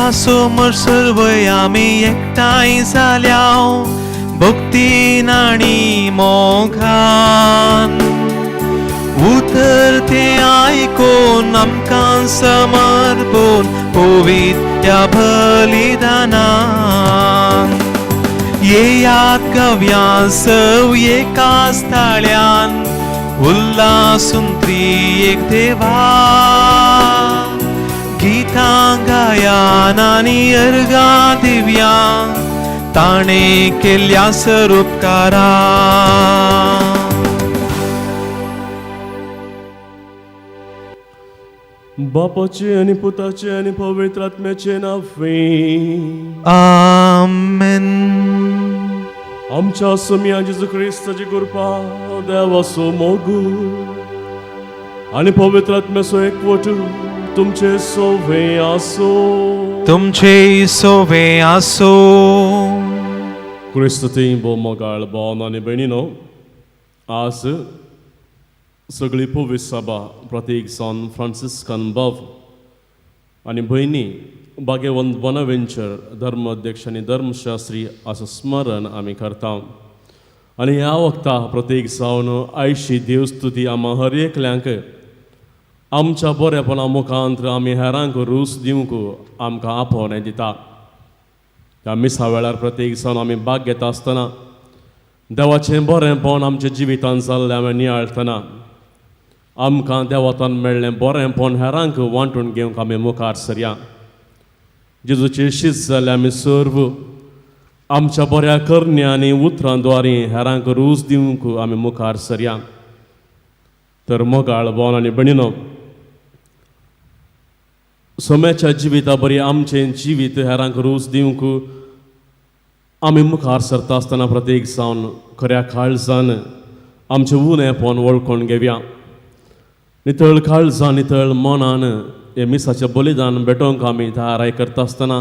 देवा समोर सर्वय आमी एकठांय जाल्या भक्तीन आनी मोगान उतर तें आयकून आमकां समर्पून पवित्र ह्या बलिदानान येयात गव्या सव एका स्थाळ्यान उल्हासून एक देवा गितां गायान आनी अर्गां दिव्या ताणें केल्ल्या सरुपकारा. बापाचे आनी पुताचे आनी पवित्र आत्म्याचे नांवे. आमेन. आमच्या सोम्या जेजू क्रिस्ताची कृपा, देवाचो मोग आनी पवित्र आत्म्याचो एकवट तुमचे सोवे आसो. तुमचे सोवे आसो. क्रिस्त ती भोव मोगाळ भाव आनी भयणीनो, आज सगळी पवित्र सभा प्रतीक जावन फ्रांसिस्कन भाव आनी भयणी भाग्यवंत बोनावेंचर धर्माध्यक्ष आनी धर्मशास्त्री असो स्मरण आमी करता. आनी ह्या वखता प्रतीक जावन आयशी देवस्तुती आमा हर एकल्यांक आमच्या बरेपणा मुखांत आमी हेरांक रूच दिवंक आमकां आपोवणें दिता. ह्या मिसा वेळार प्रत्येक जावन आमी भाग घेता आसतना देवाचें बरेंपण आमच्या जिवितांत जाल्लें आमी नियाळटना आमकां देवातान मेळ्ळें बरेंपण हेरांक वांटून घेवंक आमी मुखार सरया. जेजूचे शीत जाल्ले आमी सर्व आमच्या बऱ्या करण्या आनी उतरां द्वारी हेरांक रूच दिवंक आमी मुखार सरया. तर मोगाळ भोवन आनी भयणीनो, सोम्याच्या जिविता बरी आमचें जिवीत हेरांक रूच दिवंक आमी मुखार सरता आसतना प्रत्येक जावन खऱ्या काळजान आमचें उणेपण वळखून घेवया. नितळ काळजान नितळ मनान हे मिसाचें बलिदान भेटोवंक आमी तयाराय करता आसतना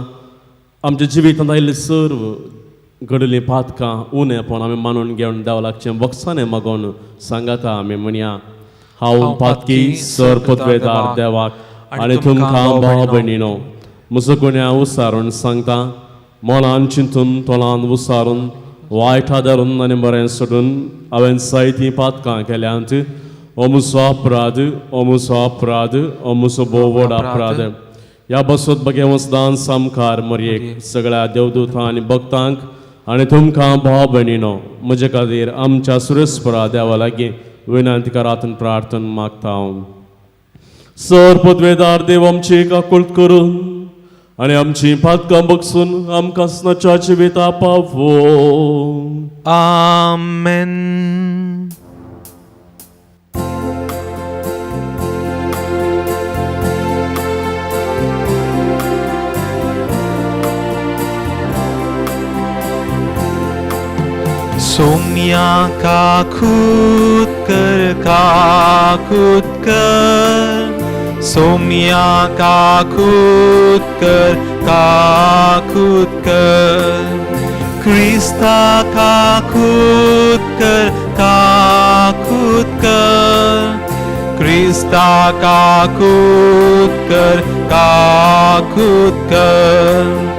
आमच्या जिवितांत आयिल्लें सर्व घडलीं पातकां उणेपण आमी मानून घेवन देवा लागचें बक्षाणें मागोवन सांगाता आमी म्हणया, हांव पातकी सर पदवेदार देवाक आनी तुमकां भाव भयणीनो म्हजो गुण्या उसारून सांगता, मनान चिंतून तोंडान उसारून वायट धरून आनी बरें सोडून हांवें जायतीं पातकां केल्यांत. हो म्हजो अपराध, हो म्हजो अपराध, हो म्हजो भोव व्हड अपराध. ह्या बसत बगे सामकार मरयेक सगळ्या देवदूतां आनी भक्तांक आनी तुमकां भाव भयणीनो म्हजे खातीर आमच्या सुरेस्परा देवा लागीं विनंती करात प्रार्थना मागता हांव. सर पदवेदार देव आमची काकुळट करून आनी आमची पातकां बगसून आमकां सनाच्या जिविता पावो. आमेन. सोम्या काकूत कर काकूत कर, सोम्या काकूत कर काकूत कर, क्रिस्ता काकूत कर काकूत कर, क्रिस्ता काकूत कर काकूत कर,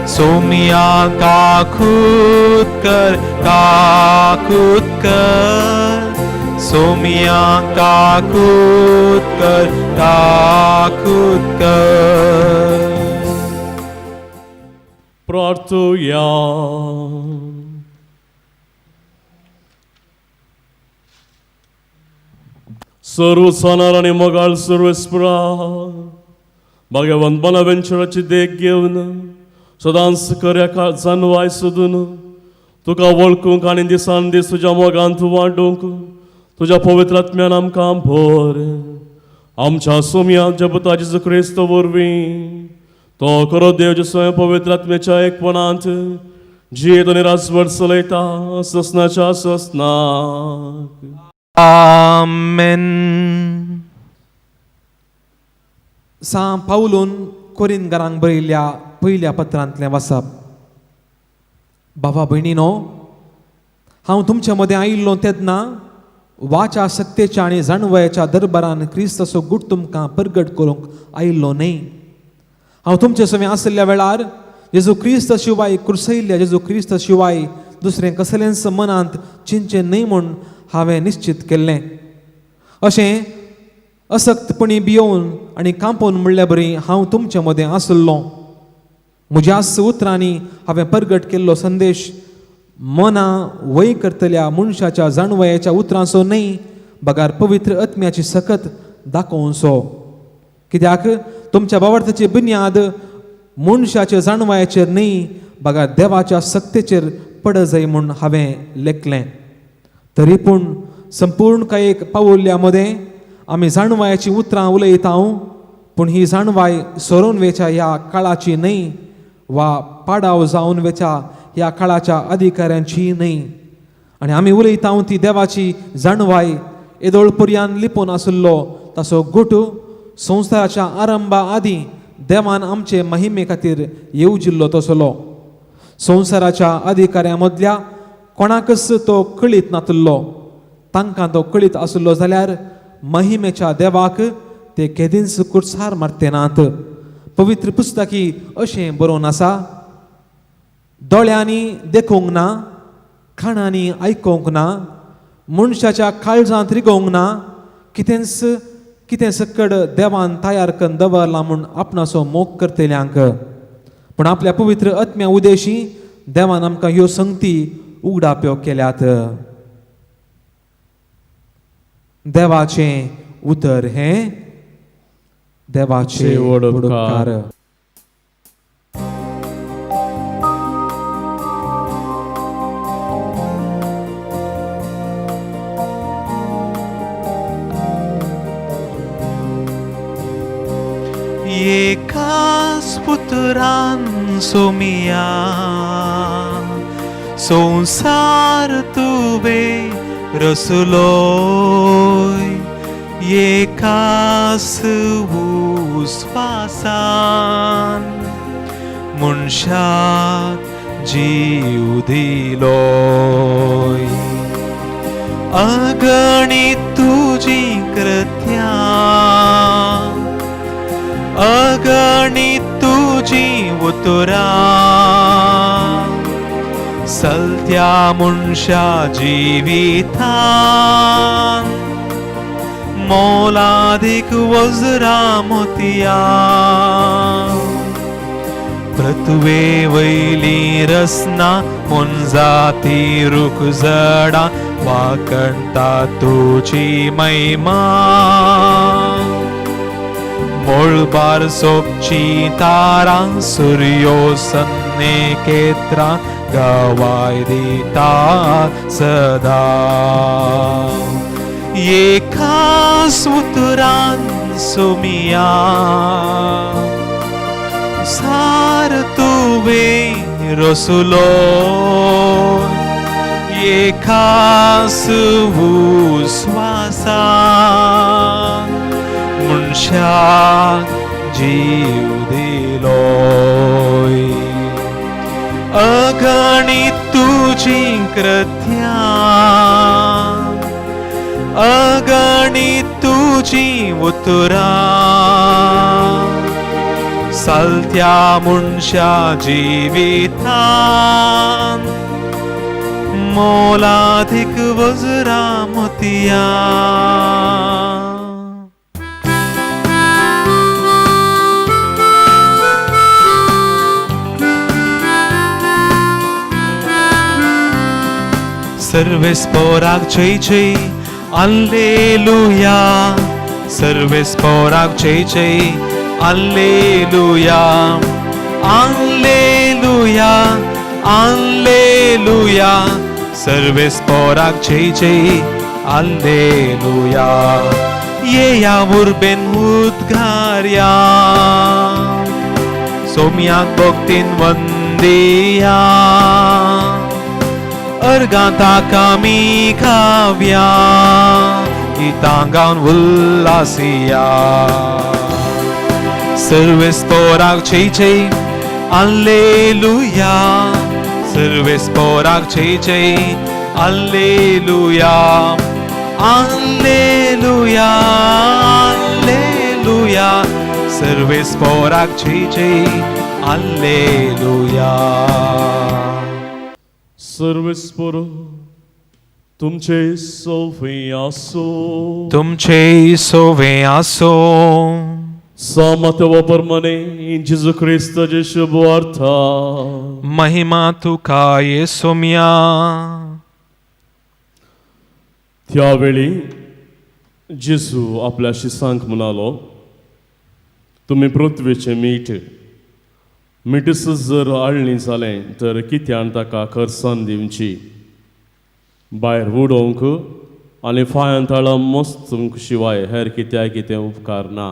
सोम्या काकूत कर काकूत कर, सोम्या काकूत कर काकूत कर. प्रार्थुया. सर्व सणार आनी मोगाळ सर्वेस्परा भाग्यवंत बोनावेंचराची देख घेवन सदांच खऱ्या जानवाय सोदून तुका वळखूंक आनी दिसान दीस तुज्या मोगांत वाडूंक तुज्या पवित्र आत्म्यान आमकां भर. आमच्या सोम्या जबता जेजू क्रिस्त वरवीं तो खरो देव जेजू पवित्र आत्म्याच्या एकपणांत जियेत आनी राजवट चलयता ससनाच्या ससनाक. आमेन. सां पावलून कोरिनगरांक बरयल्ल्या पयल्या पत्रांतलें वाचप. भावा भयणीनो, हांव तुमच्या मदें आयिल्लो तेन्ना वाचा सत्तेच्या आनी जाणवयाच्या दरबारान क्रिस्ताचो गूट तुमकां परगट करूंक आयिल्लो न्हय. हांव तुमचे सवें आशिल्ल्या वेळार जेजू क्रिस्त शिवाय कुर्सयल्ल्या जेजू क्रिस्त शिवाय दुसरें कसलेंच मनांत चिंतचें न्हय म्हूण हांवें निश्चित केल्लें. अशें असक्तपणी भियोवन आनी कांपोवन म्हणल्या बरी हांव तुमचे मदें आशिल्लो. म्हज्याच उतरांनी हांवें परगट केल्लो संदेश मनां वय करतल्या मनशाच्या जाणवयाच्या उतरांचो न्हय, बगार पवित्र आत्म्याची सकत दाखोवचो. कित्याक तुमच्या बावडताची बुन्याद मनशाच्या जाणवायाचेर न्हय, बगार देवाच्या सक्तेचेर पड जाय म्हूण हांवें लेखलें. तरी पूण संपूर्ण कायेक पावुल्ल्या मदें आमी जाणवायाचीं उतरां उलयता, पूण ही जाणवाय सरोन वेच्या ह्या काळाची न्हय वा पाडाव जावन वेच्या ह्या काळाच्या अधिकाऱ्यांची न्हय. आनी आमी उलयता ती देवाची जाणवाय येदोळ पर्यान लिपोवन आशिल्लो ताचो गुट संवसाराच्या आरंभा आदीं देवान आमचे महिमे खातीर येवजिल्लो तसलो. संवसाराच्या अधिकाऱ्यां मदल्या कोणाकच तो कळीत नातिल्लो. तांकां तो कळीत आशिल्लो जाल्यार महिमेच्या देवाक ते केदींच कुर्सार मारते नात. पवित्र पुस्तकी अशें बरोवन आसा, दोळ्यांनी देखूंक ना, कानांनी आयकूंक ना, मनशाच्या काळजांत रिगोवंक ना, कितेंच कितें सकड देवान तयार करून दवरलां म्हूण आपणाचो मोग करतल्यांक. पूण आपल्या पवित्र आत्म्या उदेशी देवान आमकां ह्यो संगती उगडाप्यो केल्यात. देवाचें उतर हें देवाचें व्हड उपकार. उपकार. एकाच पुत्रान सोमिया संवसार तुवें रसलोय, एकाच उस्वासान मनशाक जीव दिलोय. अगणित तुजी कृत्यां, अगणित तुजी उतरां, सलत्या मनशा जिवितान मोलादीक वज्रां मोतयां. पृथ्वे वयली रसना मोनजाती रूख जडां वाकणटा तुजी महिमा. मळबार सोबची तारां सुर्यो सन्नेकेत्रां गवाय दिता सदा. एकाच उतरान सोमिया सार तुवें रसलो, एकाच उस्वासान मनशाक जीव दिलोय. अगणित तुजी कृत्यां, अगणित तुजी उतरां, सलत्या मनशा जिवितान मोलादीक वज्रां मोतयां. सर्वेस्पोराक जय जय आल्लेलुया, सर्वेस्पोराक जय जय आल्लेलुया, आल्लेलुया आल्लेलुया, सर्वेस्पोराक जय जय आल्लेलुया. येया उर्बेन उद्गारया, सोम्याक भक्तीन वंदिया, अर्गां ताका आमी गावया, गितां गावन उल्लासिया. सर्वेस्पोराक जय जय आल्लेलुया, सर्वेस्पोराक जय जय आल्लेलुया, आल्लेलुया आल्लेलुया, सर्वेस्पोराक जय जय आल्लेलुया. सर्वेस्पोर तुमचे सोफे आसो. तुमचे सोवे आसो. सामत परमने जेजू क्रिस्ताचे शुभ वार्ता. महिमा तुका येसोम्या. त्यावेळी जेजू आपल्या शिसांक म्हणालो, तुमी पृथ्वीचें मीठ. मीठच जर आळणी जालें तर कित्यान ताका खरसाण दिवची? भायर उडोवंक आनी फायान ताळां मस्तूंक शिवाय हेर कित्याक कितें उपकारना.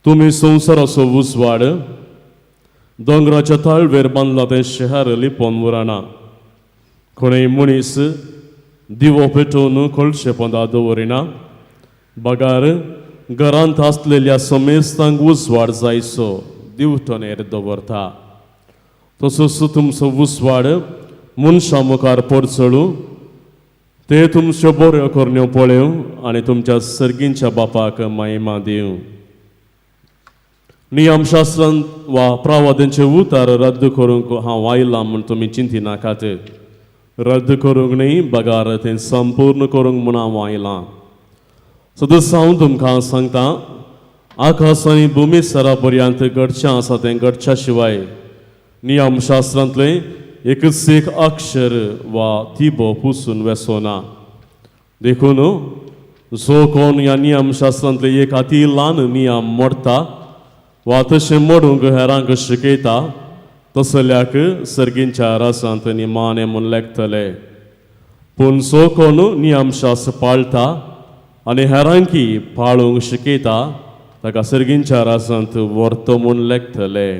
तुमी संवसाराचो उजवाड. दोंगराच्या ताळवेर बांदला तें शहर लिपोवन उरना. कोणूय मनीस दिवो पेटोवन कळशे पोंदा दवरिना, बगार घरांत आसलेल्या समेस्तांक उजवाड जायसो दिवटणेर दवरता. तसोच तुमचो उजवाड मनशां मुखार परचळू, ते तुमच्यो बऱ्यो करण्यो पळोवं आनी तुमच्या सर्गींच्या बापाक महिमा दिवं. नियमशास्त्रांत वा प्रवादांचे उतार रद्द करूंक हांव आयलां म्हूण तुमी चिंतिनाकात. रद्द करूंक न्ही, बगार तें संपूर्ण करूंक म्हूण हांव आयलां. सदस हांव तुमकां सांगता, आकाश आनी भुमी सरा पर्यंत घडचें आसा तें घडच्या शिवाय नियमशास्त्रांतलें एकच एक अक्षर वा तिबो पुसून वेसो ना. देखून जो कोण ह्या नियमशास्त्रांतले एक अती ल्हान नियम मोडटा वा तशें मोडूंक हेरांक शिकयता, तसल्याक सर्गींच्या रासांत निमाणें म्हूण लेखतले. पूण जो कोण नियमशास्त्र पाळटा आनी हेरांकी पाळूंक शिकयता ताका सर्गींच्या रासांत व्हरतो म्हूण लेखतले.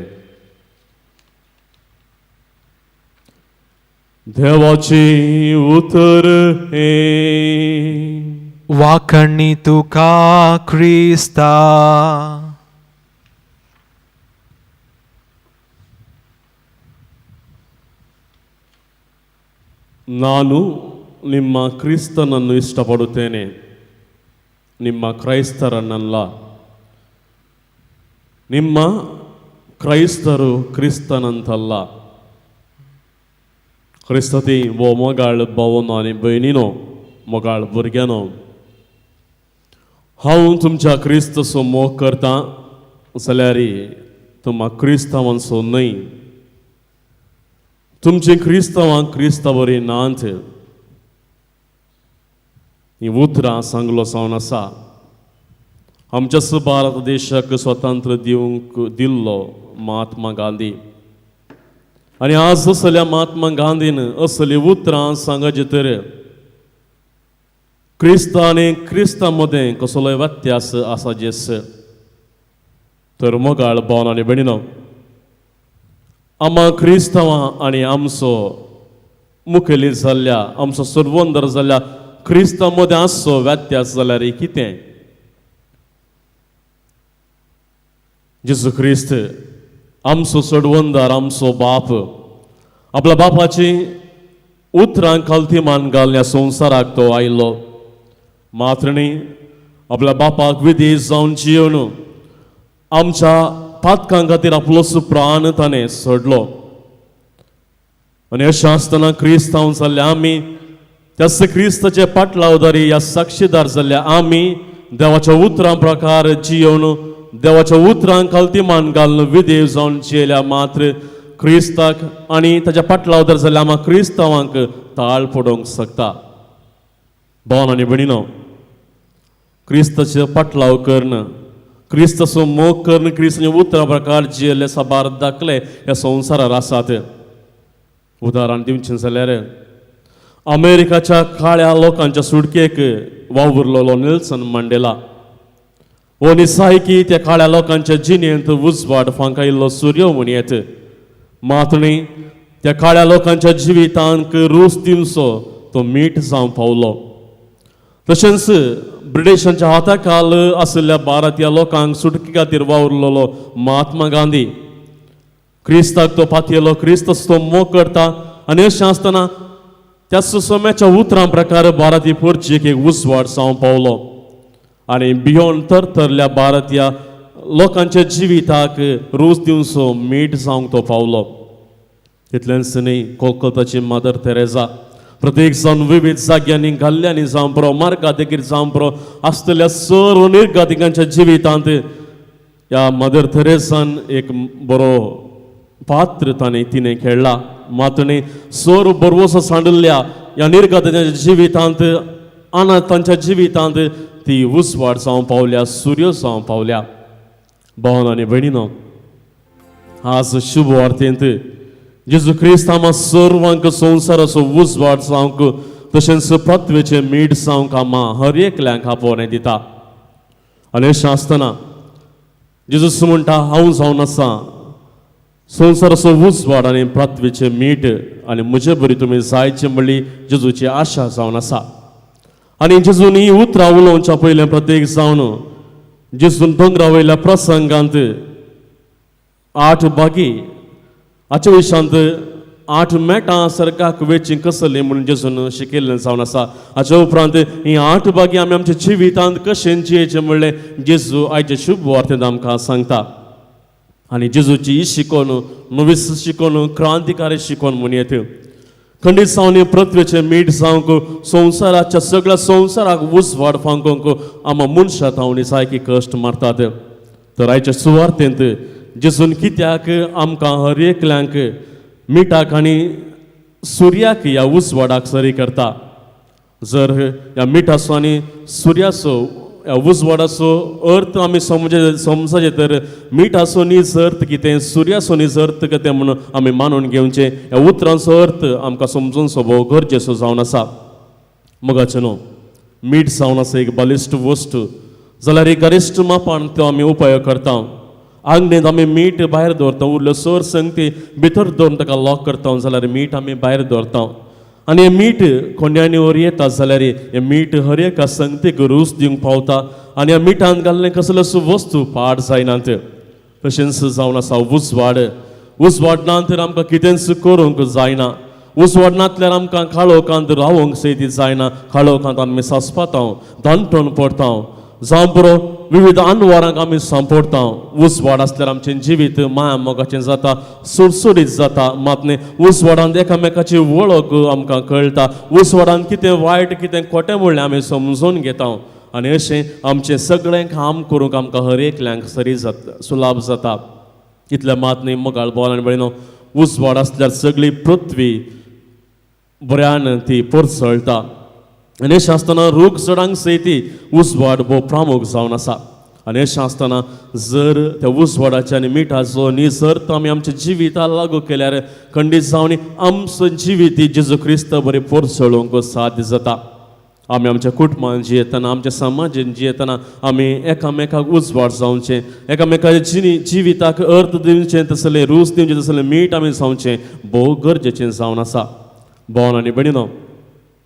देवाचें उतर हें. वाखणी तुका क्रिस्ता. ನಾನು ನಿಮ್ಮ ಕ್ರಿಸ್ತನನ್ನು ಇಷ್ಟಪಡುತ್ತೇನೆ, ನಿಮ್ಮ ಕ್ರೈಸ್ತರನ್ನಲ್ಲ. ನಿಮ್ಮ ಕ್ರೈಸ್ತರು ಕ್ರಿಸ್ತನಂತಲ್ಲ. क्रिस्ताती वो मोगाळ भावनो आनी भयणीनो, मोगाळ भुरग्यानो, हांव तुमच्या क्रिस्तचो मोग करता जाल्यार तुमकां क्रिस्तांवांचो न्हय. तुमचीं क्रिस्तांवां क्रिस्ता बरी नात. हीं उतरां सांगलो जावन आसा आमच्याच भारत देशाक स्वतंत्र दिवंक दिल्लो महात्मा गांधी. आनी आज असल्या महात्मा गांधीन असलीं उतरां सांगचे तर क्रिस्त आनी क्रिस्ता मदें कसलोय व्यत्यास आसा जेस. तर मोगाळ भावन आनी भयणीनो, आमा क्रिस्तांवां आनी आमचो मुखेली जाल्ल्या आमचो सर्वंदर जाल्ल्या क्रिस्ता मदें आसचो व्यत्यास जाल्यार कितें? जेजू क्रिस्त आमचो सोडवंदार, आमचो बाप, आपल्या बापाची उतरां खालती मान घालून ह्या संवसाराक तो आयलो. मात्र न्ही, आपल्या बापाक विदेश जावन जियोवन आमच्या पातकां खातीर आपलोच प्राण ताणें सोडलो. आनी अशें आसतना क्रिस्तांव जाल्ले आमी त्याच क्रिस्ताचे पाटलावदारी ह्या साक्षीदार जाल्ले आमी देवाच्या उतरां प्रकार जियोवन देवाच्या उतरां खालती मान घालून विदेव जावन जियेल्या मात्र क्रिस्ताक आनी ताच्या पाटलावदार जाल्ल्या आमकां क्रिस्तांवांक ताळ पडोवंक शकता. भावन आनी भयणीनो, क्रिस्ताचे पाटलाव करून, क्रिस्ताचो मोग करून, क्रिस्ताच्या उतरां प्रकार जियेल्ले साबार दाखले ह्या संवसारार आसात. उदाहरण दिवचें जाल्यार अमेरिकाच्या काळ्या लोकांच्या सुटकेक वावुरलेलो नेल्सन मंडेला हो निसायकी त्या काळ्या लोकांच्या जिणेंत उजवाड फांकायिल्लो सूर्य म्हूण येत. मात न्ही, त्या काळ्या लोकांच्या जिवितांक रूच दिवचो तो मीठ जावंक पावलो. तशेंच ब्रिटिशांच्या हाताखाल आशिल्ल्या भारतीय लोकांक सुटके खातीर वावुरलेलो महात्मा गांधी क्रिस्ताक तो पातयेलो, क्रिस्ताचो तो मोग करता आनी अशें आसतना त्या सुसम्याच्या उतरां प्रकार भारतीय पुर्जीक एक उजवाड जावंक पावलो आनी भियोन थरथरल्या भारतीय लोकांच्या जिविताक रूच दिवचो मीठ जावंक तो पावलो. तितलेंच न्ही, कोलकाताची मदर तेरेजा प्रत्येक जावन विविध जाग्यांनी घाल्ल्यांनी जावं पुरो, मार्गादेगीर जावं पुरो आसतल्या सर्व निर्गादिकांच्या जिवितांत ह्या मदर तेरेसान एक बरो पात्र ताणें तिणें खेळ्ळा. मातणे सर्व बरवसो सांडिल्ल्या ह्या निर्गाताच्या जिवितांत आना तांच्या जिवितांत ती उजवाड जावं पावल्या, सूर्य जावं पावल्या. भावन आनी भयणीनो, आज शुभ वार्तेंत जेजू क्रिस्त आमा सर्वांक संवसाराचो उजवाड जावंक तशेंच पृथ्वेचें मीठ जावंक आमा हर एकल्यांक आपोवणें दिता. आनी अशें आसतना जेजूस म्हणटा, हांव जावन आसा संवसाराचो उजवाड आनी पृथ्वेचें मीठ आनी म्हजे बरी तुमी जायचे म्हणली जेजूची आशा जावन आसा. आनी जेजून ही उतरां उलोवच्या पयलें प्रत्येक जावन जेजून दोंगरा वयल्या प्रसंगांत 8 भागी हाचे विशांत 8 मेटां सर्गाक वेचीं कसलीं म्हणून जेजून शिकयल्लें जावन आसा. हाचे उपरांत ही 8 भागी आमी आमच्या जिवितांत कशें जियेचें म्हणलें जेजू आयचे शुभ वार्तेंत आमकां सांगता. आनी जेजूची ही शिकोवन नवीस शिकोवन क्रांतिकारी शिकोवन म्हूण येत खंडीत जावन पृथ्वेचें मीठ जावंक संवसाराच्या सगळ्या संवसाराक उजवाड फांकोंक आमा मनशां तावणी सारकी कश्ट मारतात. तर आयच्या सुवार्तेंत जेजून कित्याक आमकां हर एकल्यांक मिठाक आनी सुर्याक ह्या उजवाडाक सरी करता. जर ह्या मिठाचो आनी सुर्याचो ह्या उजवाडाचो अर्थ आमी समजचे तर मिठाचो नीज अर्थ कितें, सुर्याचो नीज अर्थ कितें म्हणून आमी मानून घेवचें. ह्या उतरांचो अर्थ आमकां समजून भोव गरजेचो जावन आसा. मोगाचें न्हू, मीठ जावन आसा एक बलिश्ट वस्तू जाल्यार एक गरिश्ट मापान तो आमी उपयोग करता. आंगणेंत आमी मीठ भायर दवरता, उरल्यो सोर संगती भितर दवरून ताका लॉक करता जाल्यार मीठ आमी भायर दवरता. आनी हें मीठ कोंड्यांनी वर येता जाल्यार हें मीठ हर एका संगतीक रूच दिवंक पावता आनी ह्या मिठान घाल्लें कसल्योच वस्तू पाड जायनात. तशेंच जावन आसा उजवाड. उजवाड ना तर आमकां कितेंच करूंक जायना. उजवाड नासल्यार आमकां काळोखांत रावंक सयती जायना. काळोखांत आमी सासपाता, दांटोन पडटा, जावं पुरो विविध अनवारांक आमी सांपडटा. उजवाड आसल्यार आमचें जिवीत माया मोगाचें जाता, सुडसुडीत जाता. मात न्ही, उजवाडांत एकामेकाची वळख आमकां कळटा. उजवाडांत कितें वायट कितें खोटें म्हणलें आमी समजून घेता आनी अशें आमचें सगळें काम करूंक आमकां हर एकल्यांक सरी जाता, सुलाभ जाता. इतलें मात न्ही, मोगाळ बोल आनी भयणो, उजवाड आसल्यार सगळी पृथ्वी बऱ्यान ती परसळटा. आनी अशें आसतना रूख झडांक सयती उजवाड भोव प्रामुख जावन आसा. आनी अशें आसतना जर त्या उजवाडाच्या आनी मिठाचो नीज अर्थ आमी आमच्या जिविताक लागू केल्यार खंडीत जावन आमचो जिवीत जेजू क्रिस्त बरें परसळोवंक साध्य जाता. आमी आमच्या कुटुंबान जियेतना, आमच्या समाजान जियेतना आमी एकामेकाक उजवाड जावचें, एकामेकाच्या जिविताक अर्थ दिवचें, तसलें रूच दिवचें, तसलें मीठ आमी जावचें भोव गरजेचें जावन आसा. भोवन आनी भयणीनो,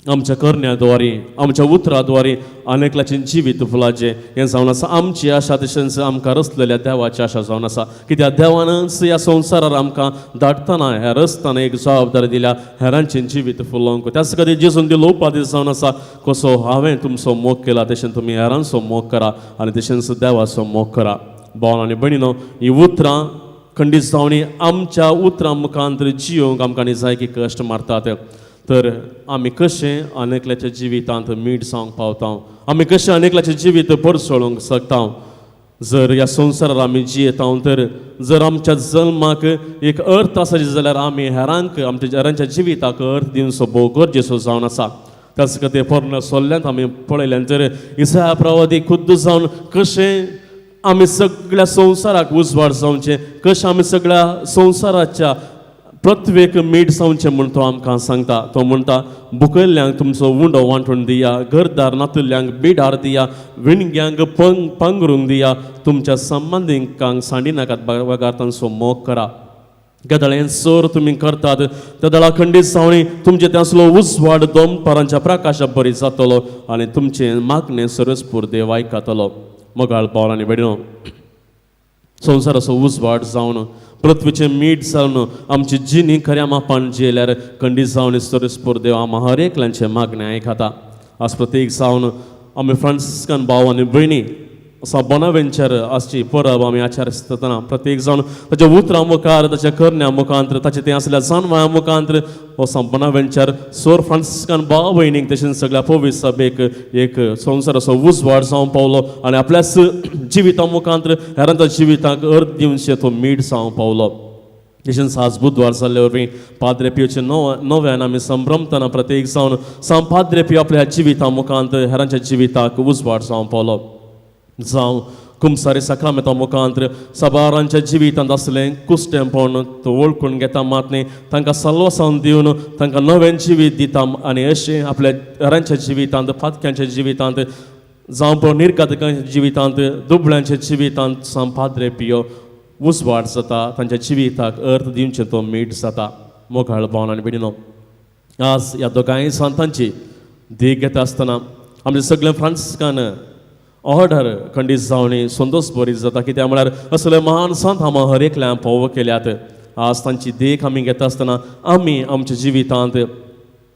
आमच्या करण्या द्वारे आमच्या उतरा द्वारे अनेकलाचें जिवीत फुलाचें हें जावन आसा आमची आशा, तशेंच आमकां रचलेल्या देवाची आशा जावन आसा. कित्याक देवानच ह्या संवसारार आमकां धाडटना ह्या रचतना एक जबाबदारी दिल्या हेरांचें जिवीत फुलोवंक. त्याच खातीर जेजून दिलो उपादेश जावन आसा, कसो हांवें तुमचो मोग केला तशें तुमी हेरांचो मोग करा आनी तशेंच देवाचो मोग करा. भाव आनी भयणीनो, ही उतरां खंडीत जावणी आमच्या उतरां मुखांत जियोंक आमकां न्ही जाय की कश्ट मारतात. तर आमी कशें अनेकल्याच्या जिवितांत मीठ जावंक पावता, आमी कशें अनेकल्याचें जिवीत परसळोवंक शकता? जर ह्या संवसारार आमी जियेता तर जर आमच्या जल्माक एक अर्थ आसा जाल्यार आमी हेरांक आमच्या हेरांच्या जिविताक अर्थ दिवचो भोव गरजेचो जावन आसा. त्याच खातीर पोरण्या सोल्ल्यांत आमी पळयल्यान तर इसाया प्रवादी खुद्द जावन कशें आमी सगळ्या संवसाराक उजवाड जावचें, कशें आमी सगळ्या संवसाराच्या पृथ्वेक मीठ जावचें म्हूण तो आमकां सांगता. तो म्हणटा, बुकयल्ल्यांक तुमचो उंडो वांटून दिया, घरदार नातुल्ल्यांक बिडार दिया, विणग्यांक पंग पांगरूंक दिया, तुमच्या संबंदीकांक सांडी नाकात बगार तांचो मोग करा. गदळें सर तुमी करतात त्या खंडीत जावणी तुमचे त्यासलो उजवाड दोनपारांच्या प्रकाशा बरी जातलो आनी तुमचें मागणें सरसपूर देव आयकतलो. मोगाळ पावल आनी भयणीनो, संवसाराचो उजवाड जावन पृथ्वीचें मीठ जावन आमची जिणी खऱ्या मापान जियेल्यार खंडीत जावन सरसपूर देव आमा हर एकल्यांचें मागणें आयकता. आज प्रत्येक जावन आमी फ्रांसिस्कन भाव आनी भयणी सा बोनावेंचर आसची परब आमी आचारतना प्रत्येक जावन ताच्या उतरां मुखार, ताच्या करण्या मुखांत, ताचे तें आसल्या जानवया मुखांत हो सा बोनावेंचर सोर फ्रांसिस्कान भाव भयणीक तशेंच सगळ्या पवित्र सभेक एक संवसाराचो उजवाड जावन पावलो आनी आपल्याच जिविता मुखांत हेरांच्या जिविताक अर्थ दिवचें तो मीठ जावन पावलो. तशेंच आज बुधवार जाल्ले वरवीं पाद्रे पियोचे नव्यान आमी संभ्रमतना प्रत्येक जावन सां पाद्रे पियो आपल्या जिविता मुखांत हेरांच्या जिविताक उजवाड जावन पावलो. जावं कुमसारी साक्रामेंता मुखांत साबारांच्या जिवितांत आसलें कुस्टेंपण तो वळखून घेता मात न्ही, तांकां सल्वासांव दिवन तांकां नवें जिवीत दिता आनी अशें आपल्या हेरांच्या जिवितांत, फातक्यांच्या जिवितांत, जावं पळोवं निर्गतकांच्या जिवितांत, दुबळ्यांच्या जिवितांत सां पाद्रे पियो उजवाड जाता, तांच्या जिविताक अर्थ दिवचें तो मीठ जाता. मोगाळ भावन आनी भयणीनो, आज ह्या दोगांय सांतांची देख घेता आसतना आमचे सगळे फ्रांसिस्कान ऑर्डर खंडीत जावन संतोश बरी जाता, कित्याक म्हळ्यार असले महान संत आमी हर एकल्यान पावो केल्यात. आज तांची देख आमी घेता आसतना आमी आमच्या जिवितांत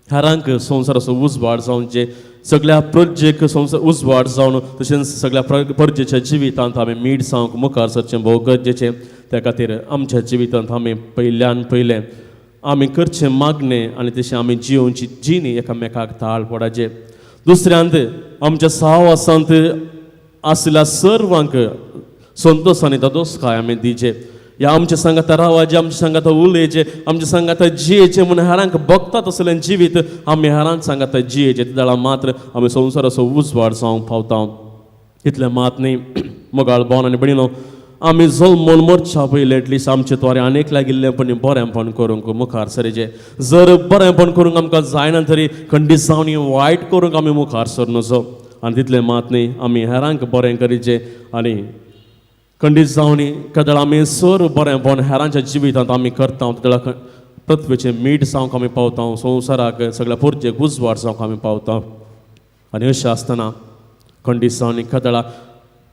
हेरांक संवसाराचो उजवाड जावचे, सगळ्या प्रजेक संवसार उजवाड जावन तशेंच सगळ्या प्रजेच्या जिवितांत आमी मीठ जावंक मुखार सरचें भोव गरजेचें. त्या खातीर आमच्या जिवितांत आमी पयल्यान पयलें आमी करचें मागणें आनी तशें आमी जियोवची जिणी एकामेकाक ताळ पडाचे. दुसऱ्यांत आमच्या साहवासांत आशिल्ल्या सर्वांक संतोश आनी दादोसकाय आमी दिचे. ह्या आमच्या सांगाता रावाचें, आमच्या सांगाता उलयचें, आमच्या सांगाता जियेचें म्हूण हेरांक भोगतात असलें जिवीत आमी हेरांक सांगाता जियेचें, तेदळा मात्र आमी संवसाराचो उजवाड जावंक पावता. इतलें मात न्ही मोगाळ भावन आनी भयणीनो, आमी जल्मून मरच्या पयलीं एटलिस्ट आमचे त्वारे आनीक लागिल्लें पण बरेंपण करूंक मुखार सरचें. जर बरेंपण करूंक आमकां जायना तरी खंडीत जावन वायट करूंक आमी मुखार सर नजो. आनी तितलें मात न्ही आमी हेरांक बरें करीचें आनी खंडीत जावन केदळ आमी सर बरेंपण हेरांच्या जिवितांत आमी करता तेदळा पृथ्वीचें मीठ जावंक आमी पावता, संवसाराक सगळ्या पुरचेक उजवाड जावंक आमी पावता. आनी अशें आसतना खंडीत जावन केदळा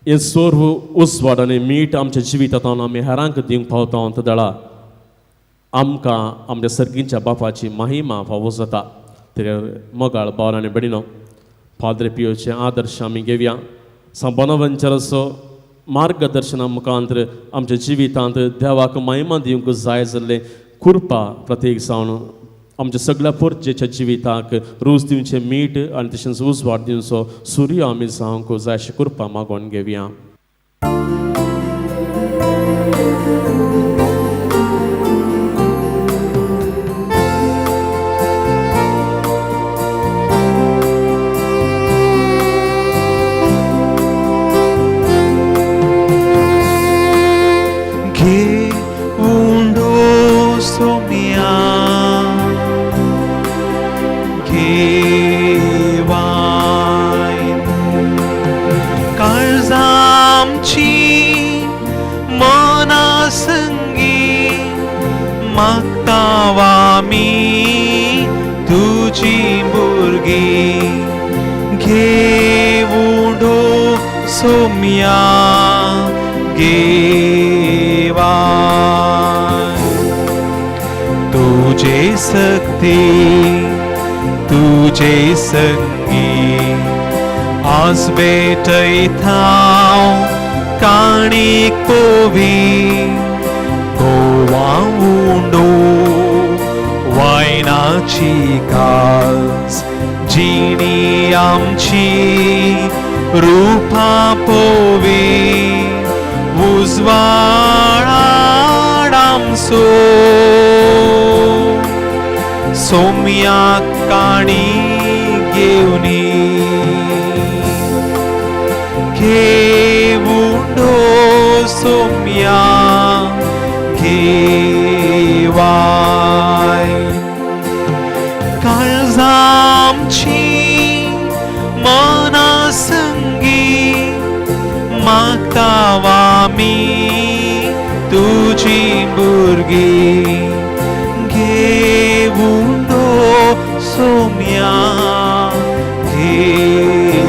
हें सर्व उजवाड आनी मीठ आमच्या जिवितांत आमी हेरांक दिवंक पावता तेदळा आमकां आमच्या सर्गींच्या बापाची महिमा फावो जाता. तरी मोगाळ भाव आनी भयणीनो, पाद्रे पियोचे आदर्श आमी घेवया. सा बोनावेंचराचो मार्गदर्शना मुखांत आमच्या जिवितांत देवाक महिमा दिवंक जाय जाल्लें कृपा प्रत्येक जावन आमच्या सगळ्या पोरचेच्या जिविताक रूच दिवचें मीठ आनी तशेंच उजवाड दिवचो सूर्य आमी जावंक जाय अशी कृपा मागोवन घेवया. तुझे सक्ती तुझे संगी आज भेटयता काणीक पोवी गोवा उंडो वायनाची काज जिणी आमची रूपा पोवी उजवाड आमचो सोम्या काणी घेवनी घेवंडो सोम्या घेवाय काळजामची मना संगी मागता आमी तुजी भुरगीं घेवंडो सोम्या घेवाय.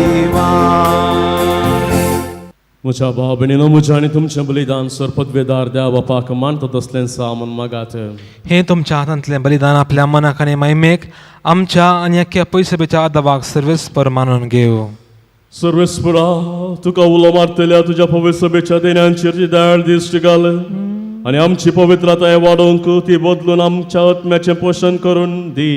म्हज्या भाव भयणीनो, म्हज्या आनी तुमचें बलिदान सर पदवेदार देवा बापाक मानता तसलें सा म्हूण मागात. हें तुमच्या हातांतलें बलिदान आपल्या मनाक आनी महिमेक आमच्या आनी अख्ख्या पयसभेच्या आदावाक सर्वेस्पर मानून घेवं. सर्वेस्परा तुका उलो मारतल्या तुज्या पवित्र सभेच्या देण्यांचेर जी दयाळ दिश्ट घाल आनी आमची पवित्रताय वाडोवंक ती बदलून आमच्या आत्म्याचें पोशण करून दी.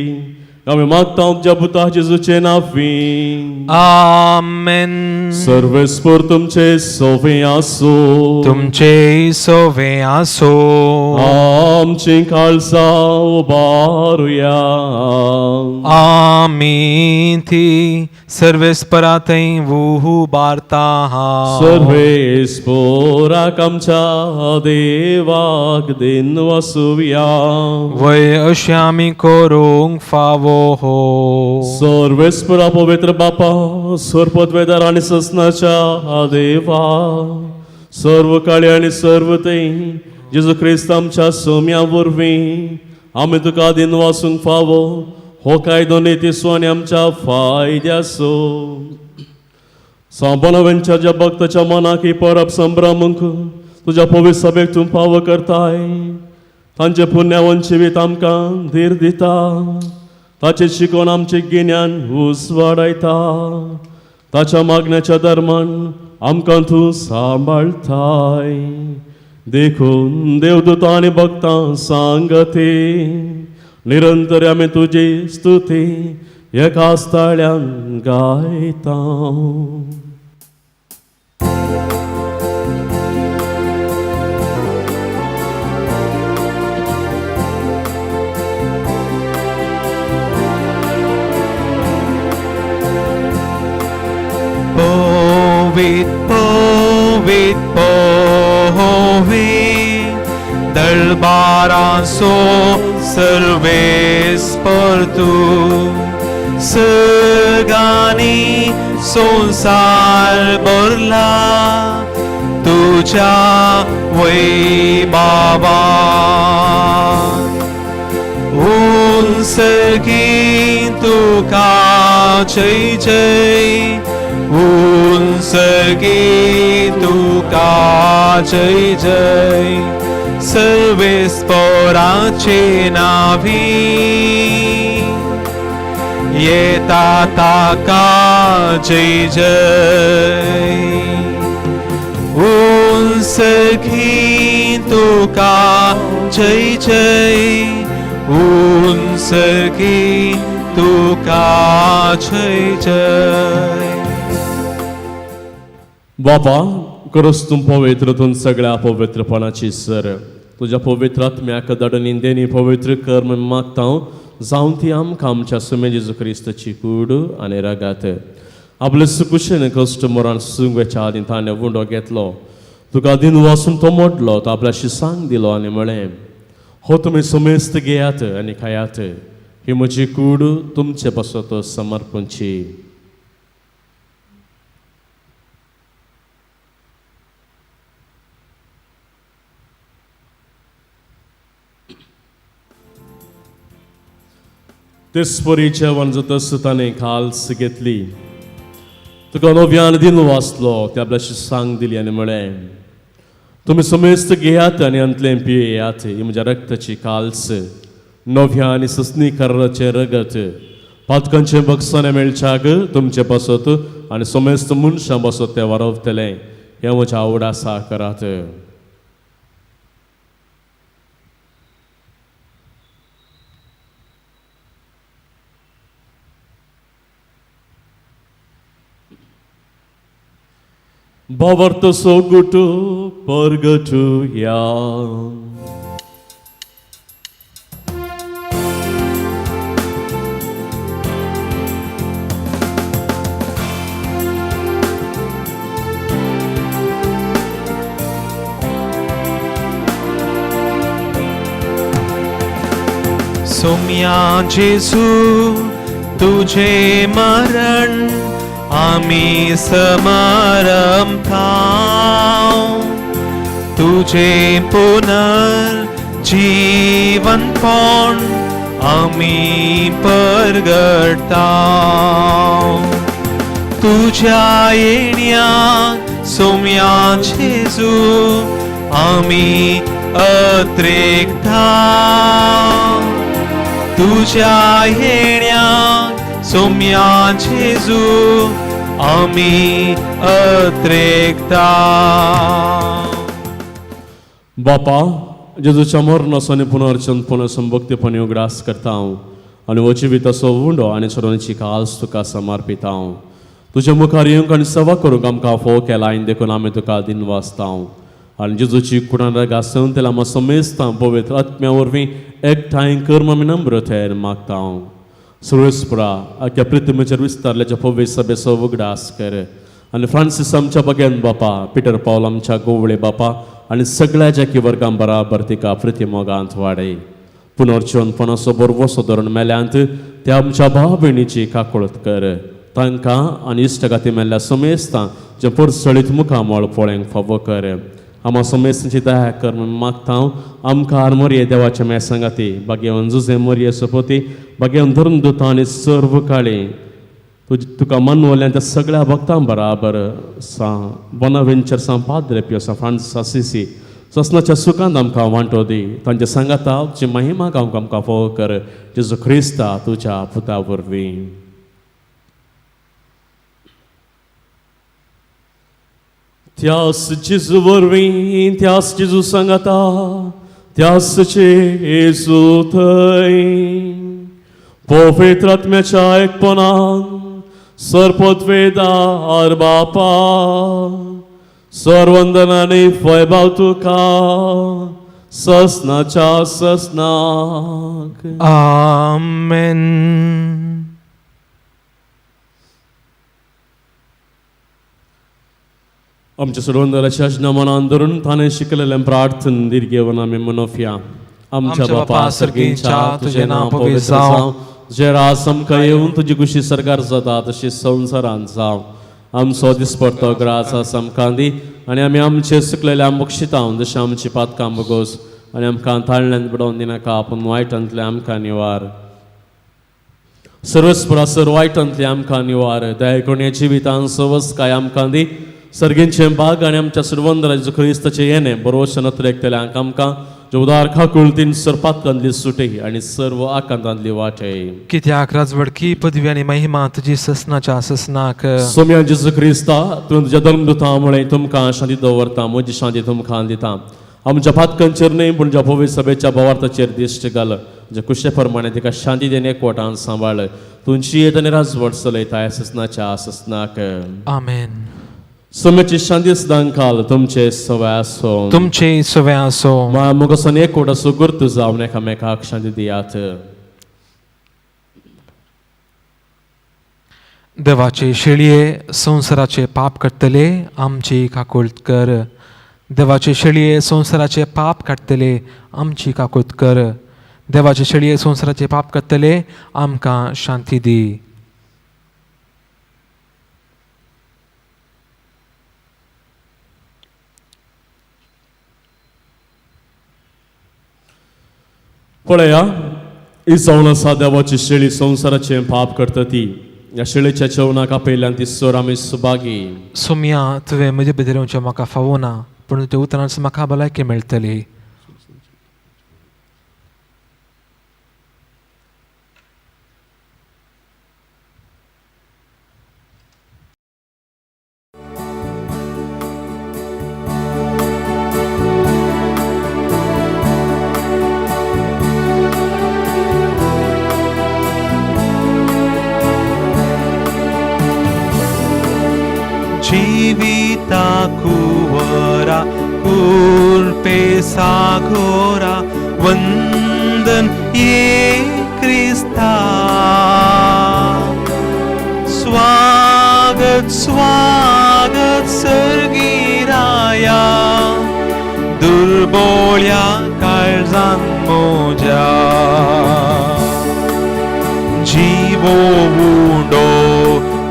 आमी मागता तुज्या पुता जेजूचे नांवी. आमेन. सर्वेस्पर तुमचे सोवे आसो. तुमचे सोवे आसो. आमची काळजां उबारुया. आमी ती सर्वेस्परा थंय उबारता. सर्वेस्पोराक आमच्या देवाक दिन वसुया. वय अशें आमी करूंक फावो हो. सर्वेस्परा पवित्र बापा, सर्पद्वेदार आनी ससनाच्या देवा, सर्व काळी आनी सर्व ते जेजू क्रिस्त आमच्या सोम्या वरवीं आमी तुका दिन वासूंक फावो हो कायदो नितीसो आनी आमच्या फायद्यासो. सांबोनवेंच्या ज्या भक्ताच्या मनाक ही परब संभ्रमूंक तुज्या पवित्र सभेक तूं फावो करताय, तांचे पुण्यावन जिवीत आमकां धीर दिता, ताचें शिकोवन आमचें गिन्यान उजवाडायता, ताच्या मागण्याच्या धर्मान आमकां तूं सांबाळटाय. देखून देवदूतां आनी भक्तां सांगती निरंतर आमी तुजी स्तुती एका ताळ्यान गायता. पवित पवित पवित दळबारांचो सर्वेस्पर तूं, सर्गांनी संवसार भरला तुज्या वैभावान. उंचकी तुका जय जय, उंचकी तुका जय जय, सर्वेस्पराचे नावी येता ताका जय जय. उंचकी तुका जय जय, उंचकी तुका जय जय. बापा खरोच तूं पवित्र, तूं सगळ्या पवित्रपणाची सर, तुज्या पवित्र आत्म्याक धाडून इंदेनी पवित्र कर म्हूण मागता जावन ती आमकां आमच्या सुमे जेजू क्रिस्ताची कूड आनी रगात. आपले सुकुशेन कश्ट मरण सुंगवेच्या आदीं ताणें उंडो घेतलो, तुका दिन वासून तो मोडलो, तो आपल्या शिसांक दिलो आनी म्हळें, हो तुमी समेस्त घेयात आनी खायात, ही म्हजी कूड तुमचे पासत समर्पणची. तेच परी जेवण जातस ताणें खाल्स घेतली, तुका नव्यान दिन वाचलो, ते आपल्या शिसांक दिली आनी म्हळें, तुमी समेस्त घेयात आनी अंतलें पियेयात, ही म्हज्या रक्ताची काल्स, नव्या आनी ससनी कराचें रगत, पातकांचें बक्षाणें मेळच्याक तुमचे पासत आनी समेस्त मनशां पासत तें वारवतलें, हें म्हज्या आवडासा करात. भावार्थ सोगुट परगटुया. सोम्या जेजू तुझे मरण आमी समारंभता, तुझे पुनर्जीवनपण आमी परगटता. तुझ्या येण्या सोम्या जेजू आमी अत्रेकता, तुझ्या येण्या सोम्या जेजू आमी अत्रेकता. बापा, जेजूच्या मरणाचो आनी पुनर्जनपण संभक्तीपणी उगडास करता हांव आनी हो जिविताचो उंडो आनी चरोवणेची काल्स तुका समर्पिता हांव. तुज्या मुखार येवंक आनी सेवा करूंक आमकां फोव केला आनी देखून आमी तुका दिनवासता हांव. आनी जेजूची कुणारा घासून तेला आमी समेस्तां पवित्र आत्म्या वरवीं एकठांय कर आमी नम्रतेन मागता हांव. सुरेशपुरा आख्या पृथ्वीचेर विस्तारल्याच्या पवित्र सभेचो उगडास कर आनी फ्रांसीस आमच्या बगेन बापा, पिटर पावल आमच्या गोवळे बापा आनी सगळ्या जाकी वर्गां बराबर तिका प्रिती मोगांत वाडय. पुनर्जीवनपणाचो बरवसो धरून मेल्यांत त्या आमच्या भाव भयणीची काकळत कर. तांकां आनी इश्टगाती मेल्ल्या समेस्तां जे परसळीत मुखामळ पळोवंक फावो कर. आमा समेस्तांची दया कर म्हूण मागता हांव. आमकां मोरये देवाच्या मे सांगाती बागेवन जुजे मोरये सोपोती बागेवन धरून दुता आनी सर्व काळी तुज तुका मनवल्यान त्या सगळ्या भक्तां बराबर सां बोनावेंचर, सां पाद्रे पियो, सां फ्रांसीस आसिसी ससनाच्या सुखांत आमकां वांटो दी. तांच्या सांगाता तुजी महिमा गावंक आमकां फावो कर, जेजू क्रिस्ता तुज्या पुता वरवीं. त्यास जेजू वरवीं, त्यास जेजू सांगाता, त्यास जेजू थंय, पवित्र आत्म्याच्या एकपणान सर्पत्वेदार बापा, सर्वंदनाने वैभव तुका ससनाच्या ससनाक. आमेन. आमच्या सोडवंदराच्या आज्ञा धरून ताणें शिकलेलें प्रार्थन दीर्घेवन आमी मनोफया. आमच्या बापा सर्गींच्या, तुजें नांव पवित्र जावं, तुजें राज आमकां येवन, तुजी खुशी सरकार जाता तशी संवसारांत जावं. आमचो दिसपडतो ग्रास आस आमकां दी आनी आमी आमचे सुकलेल्या बक्षिता जशें आमची पातकां बगोस आनी आमकां ताळण्यान बुडोवन दिनाका, पूण वायटांतलें आमकां निवार. सर्वस्पुरा सर वायटांतलें आमकां निवार. दया करून जिवितान सवस काय आमकां दी. सर्गींचे बाग आनी आमच्या सुरवंदराचो क्रिस्ताचें येणें बरोवचें नत्रेकतल्यांक आमकां जे उदार खाकुळतीन सरपातकांतली सुटे आनी सर्व आकांतांतली वाटे. कित्याक राजवडकी, पदवी आनी महिमा तुजी ससनाच्या ससनाक. सोम्या जेजू क्रिस्ता, तुवें तुज्या धर्मदुतां म्हळें, तुमकां शांती दवरता, म्हजी शांती तुमकां दिता. आमच्या पातकांचेर न्हय पूण ज्या पवित्र सभेच्या भावार्थाचेर दिश्ट घाल. जे कुशे प्रमाणे तिका शांती देणे एकवटान सांबाळ. तुमची येत आनी राजवट चलयता ससनाच्या ससनाक. आमेन. सोम्याची शांती सदांकाल तुमचे सवय आसो. तुमचे सवे आसो. मा मुगसन एकवट असो गुर्त जावन एकामेकाक शांती दियात. देवाचे शेळये, संवसाराचे पाप काडटले, आमची काकुळट कर. देवाचे शेळये, संवसाराचे पाप काडटले, आमची काकुळट कर. देवाचे शेळये, संवसाराचे पाप काडटले, आमकां शांती दी. पळया, ही जावन आसा देवाची शेळी, संवसाराचें पाप करता ती. ह्या शेळीच्या जेवणाक आपयल्यान ती सर आमी सुभागी. सोमया, तुवें म्हजे भितर येवचें म्हाका फावना, पूण तुज्या उतरांच म्हाका भलायकी मेळटली. जीविता कुवरा कुर्पे सागोरा, वंदन ये क्रिस्ता. स्वागत स्वागत सर्गिराया, दुर्बोळ्या काळजान मोजा. जीवो उंडो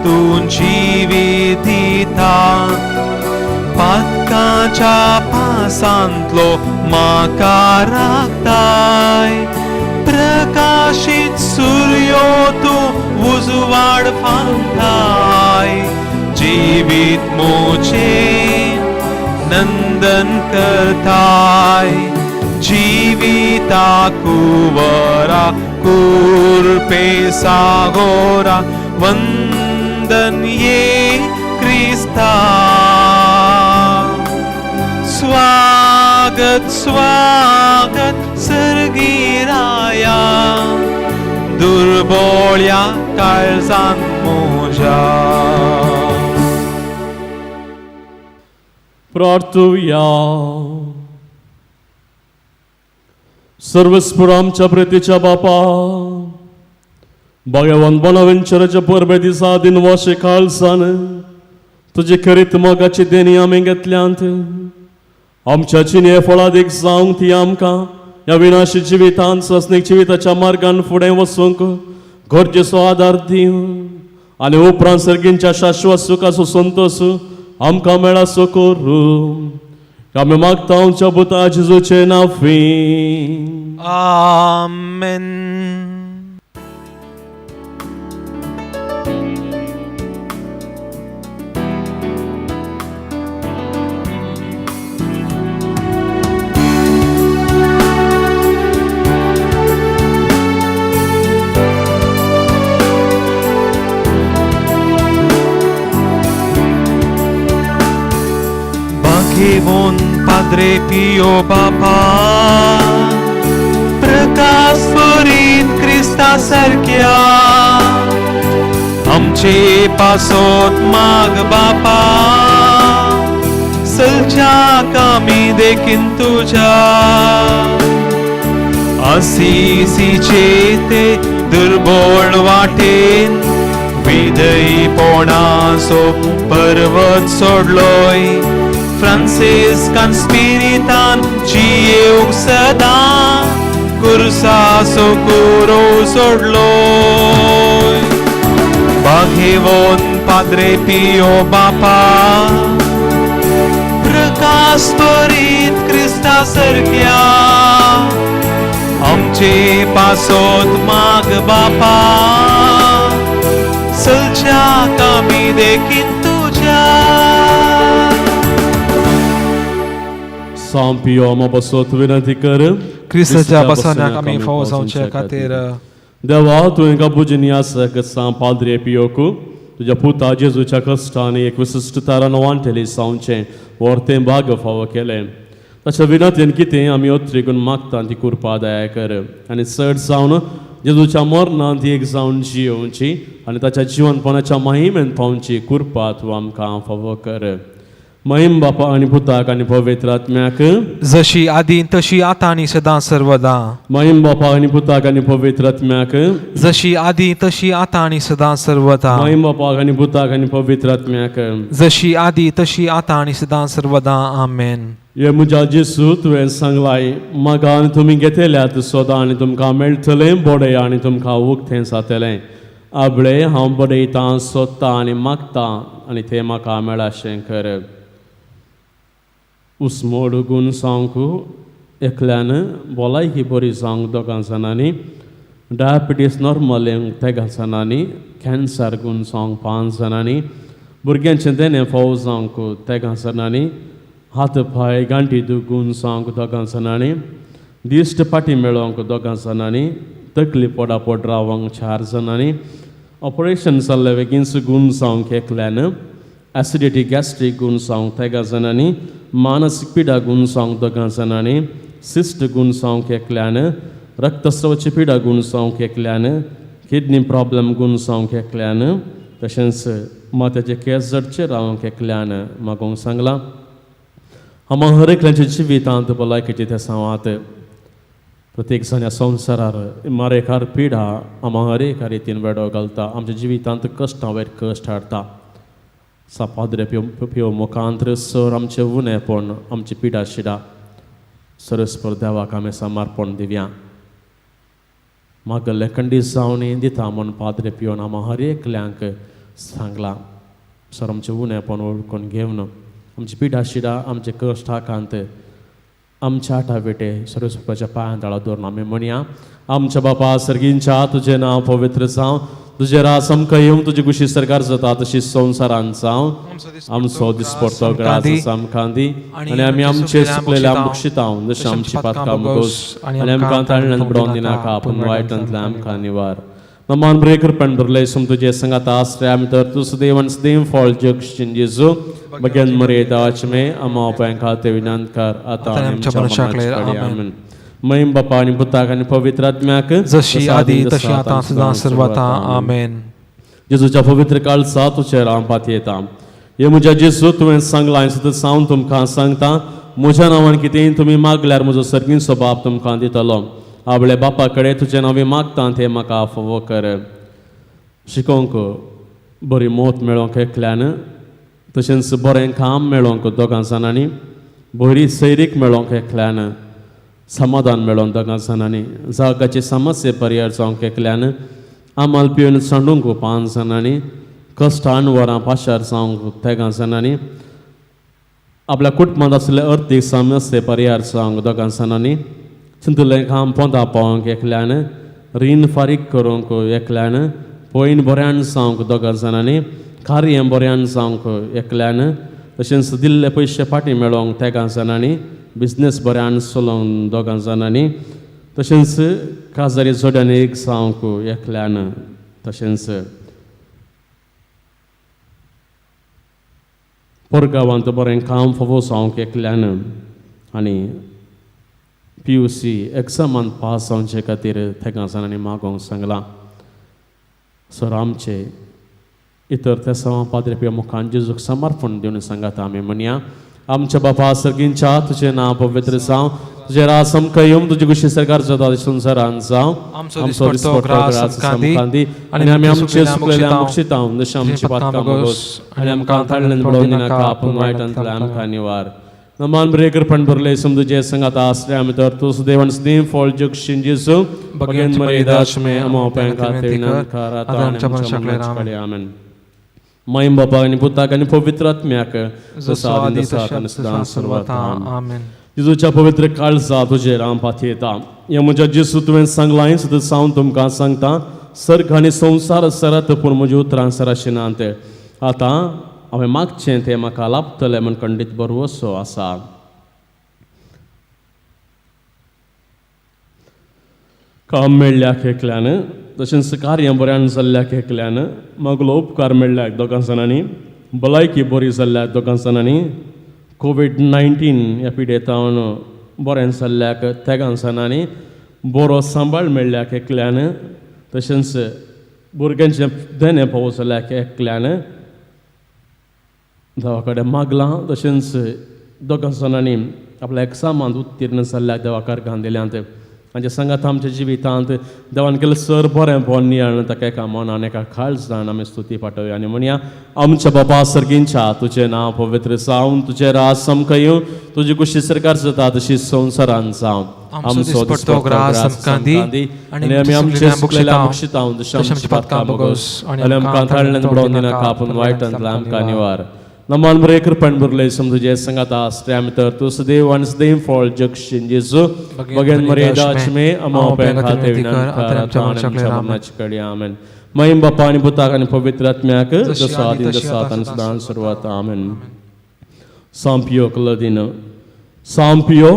तूं जिवीत दिता, पातकाच्या पासांतलो म्हाका राखताय. प्रकाशीत सुर्यो तूं उजवाड फांताय, जिवीत मोचे नंदन करताय. जीविता कुवरा कुर्पे सागोरा, वंदन वंदन ये क्रिस्ता. स्वागत स्वागत सर्गीराया, दुर्बोळ्या काळजान म्हज्या. प्रार्थुया. सर्वस्पुर आमच्या प्रेतीच्या बापा, भगवान बोनावेंचराच्या परबे दिसा दिनवाशे काळसान तुजे खरीत मोगाची देणी आमी घेतल्यांत. आमच्या जिणे फळादीक जावंक ती आमकां ह्या विनाशी जिवितांत सस्नीक जिविताच्या मार्गान फुडें वचूंक गरजेचो आदार दिवं आनी उपरांत सर्गींच्या शाश्वत सुखाचो संतोश आमकां मेळासो करूं. आमी मागता आमच्या पुता जेजूचे नांवी. आमेन. बागेवन पाद्रे पियो बापा, प्रकाश पुरीत क्रिस्ता सारक्या, आमचे पासोत माग बापा, सलच्या कामी देखीन तुज्या. असिसीचे ते दुर्बोळ वाटेन विदयपणाचो पर्वत सोडलोय, फ्रांसिस्कान स्पिरितान जियेवंक सदां कुर्साचो कुरो सोडलोय. बागेवन पाद्रे पियो बापा, प्रकाश परीत क्रिस्ता सारक्या, आमचे पासोत माग बापा, सलच्या कामी देखीन तुज्या. सांपियो आमा बसोत विनंती कर. क्रिस्ताच्या बसवण्याक आमी फावो जावचे खातीर. देवा, तुवें काबुजीनी आसा सां पाद्रे पियोकू तुज्या पुता जेजूच्या कश्टांनी एक विशिश्ट तारान वांटेली जावचें व्हरतें भाग फावो केलें. ताच्या विनंतीन कितें आमी अत्रिगून मागता ती कुरपा दया कर आनी चड जावन जेजूच्या मरणान ती एक जावन जियोवची आनी ताच्या जिवनपणाच्या महिमेन पावची कुरपा तूं आमकां फावो कर. महिम बापा आनी पुताक आनी पवित्र आत्म्याक, जशी आदी तशी आतां आनी सदां सर्वदा. महिम बापा आनी पुताक आनी पवित्र आत्म्याक, जशी आदी तशी आतां आनी सदां सर्वदा. महिम बापाक आनी पुताक आनी पवित्र आत्म्याक, जशी आदी तशी आतां आनी सदां सर्वदा. आमेन. हे म्हज्या जेसू, तुवें सांगलाय म्हाका आनी तुमी घेतल्यात सोदा आनी तुमकां मेळटलें, बडय आनी तुमकां उक्तें जातलें. आबळे हांव बडयतां, सोदतां आनी मागतां आनी तें म्हाका मेळाशें कर. उस्मोड गूण जावंक एकल्यान, भलायकी बरी जावंक दोगां जाणांनी, डायबिटीस नॉर्मल येवंक तेगां जाणांनी, कॅन्सर गूण जावंक 5 जाणांनी, भुरग्यांचें देणें फावो जावंक तेगां जाणांनी, हात पांय गांठी दुगून जावंक दोगां जाणांनी, दिश्ट पाटी मेळोवंक दोगां जाणांनी, तकली पोडापोड रावंक 4 जाणांनी, ऑपरेशन जाल्लें बेगीन गूण जावंक एकल्यान, ॲसिडिटी गॅस्ट्रीक गूण जावंक तेगां जाणांनी, मानसीक पिडा गूण जावंक दोगां जाणांनी, सिस्ट गूण जावंक एकल्यान, रक्तस्रावाची पिडा गूण जावंक एकल्यान, किडनी प्रॉब्लम गूण जावंक एकल्यान, तशेंच मात्याचे केंस जडचे रावंक एकल्यान मागोवंक सांगलां. आमा हर एकल्याच्या जिवितांत भलायकेचे ते सांवात प्रत्येक जाण ह्या संवसारार मारेकार पिडा आमा हर एका रितीन वेडो घालता, आमच्या जिवितांत कश्टां वयर कश्ट हाडटा. सा पाद्रे पियो पियो मुखांत्र सर आमचें उणेपण आमची पिडा शिडा सरस्पर देवाक आमी समर्पण दिवया. मागल्ले खंडीत जावणी दिता म्हूण पाद्रे पियोन आमा हर एकल्यांक सांगलां. सर आमचें उणेपण वळखून घेवन आमची पिडा शिडा आमचे कश्ट आकांत आमच्या आटाविटे सरस्वपाच्या पांयां तळा दवरून आमी म्हणया. आमच्या बापा सर्गींच्या, तुजें नांव पवित्र जावं, तुजें राज आमकां येवं, तुजी कुशी सरकार जाता तशी संवसारांत जावं. आमचो दिसपडतो ग्रास आमकां दी आनी आमी आमचे सुकलेल्या बक्षितां जशें आमची पातकां मुगोस आनी आमकां ताळ्यान बुडोवन दिनाका, पूण वायटांतल्यान आमकां निवार. नमान बरे कृपण भरले सम तुझे संगात आसरे आमी तर तूं सदैव आनी सदैव फळ जगशीन जेजू बगेन मरे दावाचे मे आमा उपाय खाते विनंत कर आतां आतां आनी आमच्या आमच्या मरणाच्या मरणाच्या कडेर. कडेर. आमेन. आमेन. महिम बापा आनी पुताक आनी पवित्र आत्म्याक जशी आदी तशी आतां सदां सर्वता. आमेन. जेजूच्या पवित्र काळजा तुजेर हांव पातयेता. हे म्हज्या जेजू, तुवें सांगलां हांवें सुद्दां सावन तुमकां सांगता, म्हज्या नांवान कितेंय तुमी मागल्यार म्हजो सर्गींचो बाप तुमकां दितलो. आपल्या बापा कडेन तुजें नांव मागता तें म्हाका फावो कर. शिकोवंक बरी मौत मेळोवंक एकल्यान, तशेंच बरें काम मेळोवंक दोगां जाणांनी, बरी सैरीक मेळोवंक एकल्यान, समाधान मेळोवन दोगां जाणांनी, जागाचे समस्ये पर्याय जावंक एकल्यान, आमाल पिवन सांडूंक 5 जाणांनी, कश्टान वरां पाशार जावंक तेगां जाणांनी, आपल्या कुटुंबांत आशिल्ले अर्थीक समस्ये पर्याय जावंक दोगां जाणांनी, चिंतलें काम पोंदा पावोवंक एकल्यान, रीण फारीक करूंक एकल्यान, पयन बऱ्यान जावंक दोगां जाणांनी, कार्य बऱ्यान जावंक एकल्यान, तशेंच दिल्ले पयशे फाटीं मेळोवंक तेगां जाणांनी, बिजनेस बऱ्यान चलोवंक दोगां जाणांनी, तशेंच काजारी जोड्यान एक जावंक एकल्यान, तशेंच परगांवांत बरें काम फावो जावंक एकल्यान आनी PUC एग्जामान पास जावचे खातीर तेगां जाणांनी मागोवंक सांगलां. सर आमचे इतर त्या सवा पाद्रे पियो मुखान जेजूक समर्पण दिवन सांगात आमी म्हणया. आमच्या बापा सर्गींच्या, तुजें नांव पवित्र जावं, तुजें राज आमकां येवं, तुजी खुशी सरकार जाता संवसारांत जावं. आमचो दिसपडटो ग्रास आमकां दी आनी आमी आमचे सुकलेले मुक्षितां जशें आमची पातकां भोगोस आनी आमकां ताळ्यान पडोवन दिनाका, आपूण वायटांतल्यान आमकां निवार. नमान बरे कृपण भरले सम तुझे संगात आसरे आमी तर तूं सदैव आनी सदैव फळ जगशीन जेजू बगेन मरे दाशमे आमा उपाय खाते विनंत कर आतां आनी आमच्या मरणाच्या कडेर. आमेन. महिम बापा आनी पुताक आनी पवित्र आत्म्याक, जसो आदी जसो तशें आनी सदां सर्वता. आमेन. जेजूच्या पवित्र काळजा तुजेर हांव पातयेता. हे म्हज्या जेजू, तुवें सांगलां सुद्दां सावन तुमकां सांगता, सर्ग आनी संवसार सरत पूण म्हजी उतरां सराशी नात. आतां हांवें मागचें तें म्हाका लाभतलें म्हूण खंडीत भरवसो आसा. काम मेळ्ळ्याक एकल्यान, तशेंच कार्य बऱ्यान जाल्ल्याक एकल्यान, मागलो उपकार मेळ्ळ्याक दोगां जाणांनी, भलायकी बरी जाल्ल्याक दोगां जाणांनी, COVID-19 ह्या पिडेतावन बरें जाल्ल्याक तेगां जाणांनी, बरो सांबाळ मेळ्ळ्याक एकल्यान, तशेंच भुरग्यांचें देणें पावो जाल्ल्याक एकल्यान देवा कडेन मागलां. तशेंच दोगां जाणांनी आपल्या एग्जामांत उत्तीर्ण जाल्ल्याक देवा कारखान दिल्यांत. आनी सांगात आमच्या जिवितांत देवान केलें सर बरें भोन नियाळ ताका एका मनान एका काळजान आमी स्तुती पाठोवया आनी म्हणया. आमच्या बापा सर्गींच्या, तुजें नांव पवित्र जावं, तुजें राज आमकां येवं, तुजी खुशी सरकार जाता तशी संवसारांत जावं. आमचो दिसपडटो ग्रास आमकां दी आनी आमी आमचे सुकलेल्या मुक्षितां जशें आमची पातकां भोगोस आनी आमकां ताळ्यान पडोवन दिनाका, आपूण वायटांतल्यान आमकां निवार. नमान बरे कृपण भरले सम तुझे संगात आसरे आमी तर तूं सदैव आनी सदैव फळ जगशीन जेजू बगेन मरे दाचमे आमा उपाय खाते विनंत कर आतां आनी आमच्या मरणाच्या कडेर. आमेन. महिम बापा आनी पुताक आनी पवित्र आत्म्याक, जसो आदी तसो आतां आनी सदां सुरवात. आमेन. सांपियो कलदीन सांपियो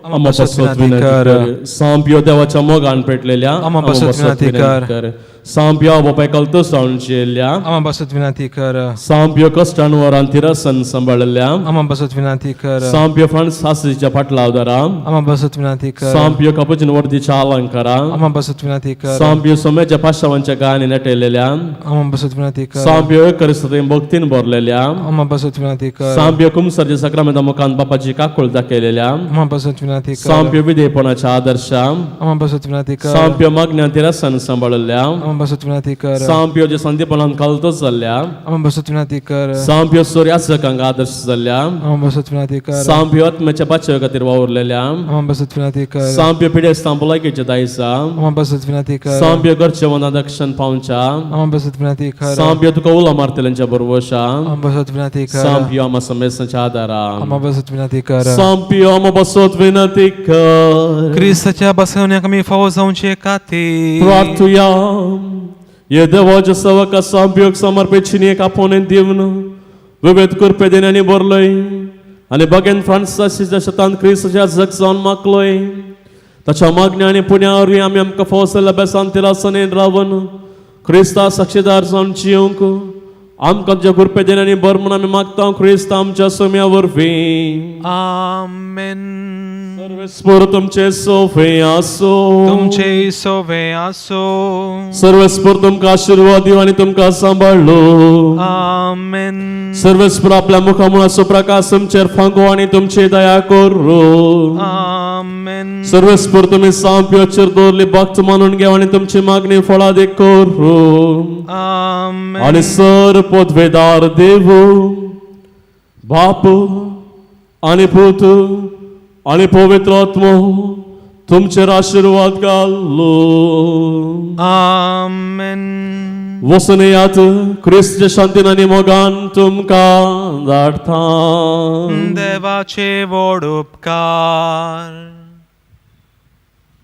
आमा पासत विनंती कर. सांपियो देवाच्या मोगान पेटलेल्या आमा पासत विनंती कर. सांपियो बापाय कलतो सावन चेल्ल्या आमा पासत विनंती कर. सांपियो कश्टान वरान तिरसन सांबाळिल्ल्या आमा पासत विनंती कर. सांपियो फ्रांस सासीच्या फाटलावदारा आमा पासत विनंती कर. सांपियो कपचन वर्दीच्या अलंकारा आमा पासत विनंती कर. सांपियो सोम्याच्या पाशावांच्या गायनी नटयलेल्या आमा पासत विनंती कर. सांपियो करिस्तांत भक्तीन भरलेल्या आमा पासत विनंती कर. सांपियो कुमसरच्या सक्रामेंता मुखान बापाची काकूळ दाखयलेल्या आमा पासत विनंती कर. सांपियो विधेयपणाच्या आदर्शा आमा पासत विनंती कर. सांपियो मागण्या तिरसन सांबाळिल्ल्या आमा पासत विनंती कर. सांपियो जे संदीपणान कलतो जाल्ल्या आमा पासत विनंती कर. सांपियो सूर्यासकांक आदर्श जाल्ल्या आमा पासत विनंती कर. सांपियो आत्म्याच्या बाचेव खातीर वावुरलेल्या आमा पासत विनंती कर. सांपियो पिडेस्तां भलायकेच्या दायजा आमा पासत विनंती कर. सांपियो घरचे वना दक्षण पावच्या आमा पासत विनंती कर. सांपियो तुका उलो मारतल्यांच्या बरवशा आमा पासत विनंती कर. सांपियो आमा समेस्तांच्या आदारा आमा पासत विनंती कर. सांपियो आमा पासत विनंती कर. क्रिस्ताच्या बसवण्याक आमी फावो जावचे खातीर प्रार्थुया. हे देवाच्या सेवका सांपियोक समर्पित एक आपोवणें दिवन विवेद कृपे देण्यांनी भरलोय आनी बगेन फ्रांसाच्या शेतान क्रिस्ताच्या जग जावन मागलोय. ताच्या मागण्या आनी पुण्या वरवीं आमी आमकां फावो जाल्ल्या बेसान तिरासनेन रावन क्रिस्ता साक्षीदार जावन जियोंक आमकां तुज्या कृपेन आनी बर म्हूण आमी मागता क्रिस्त आमच्या सोम्या वरवीं. आमेन. सर्वेस्पर तुमचे सोफे आसो. तुमचे सोवे आसो. सर्वेस्पर तुमकां आशिर्वाद दिवं आनी तुमकां सांबाळलो. आमेन. सर्वेस्पर आपल्या मुखामुळाचो प्रकाश तुमचेर फांको आनी तुमची दया करू. आमेन. सर्वेस्पर तुमी सांप्योचेर दवरली भक्त मानून घेव आनी तुमची मागणी फळादीक करू. आमेन. आनी सर पदवेदार देव बाप आनी पूत आनी पवित्र आत्मो तुमचेर आशिर्वाद घालो. आमेन. वचून येयात, क्रिस्तच्या शांतीन आनी मोगान तुमकां धाडटा. देवाचे व्हड उपकार.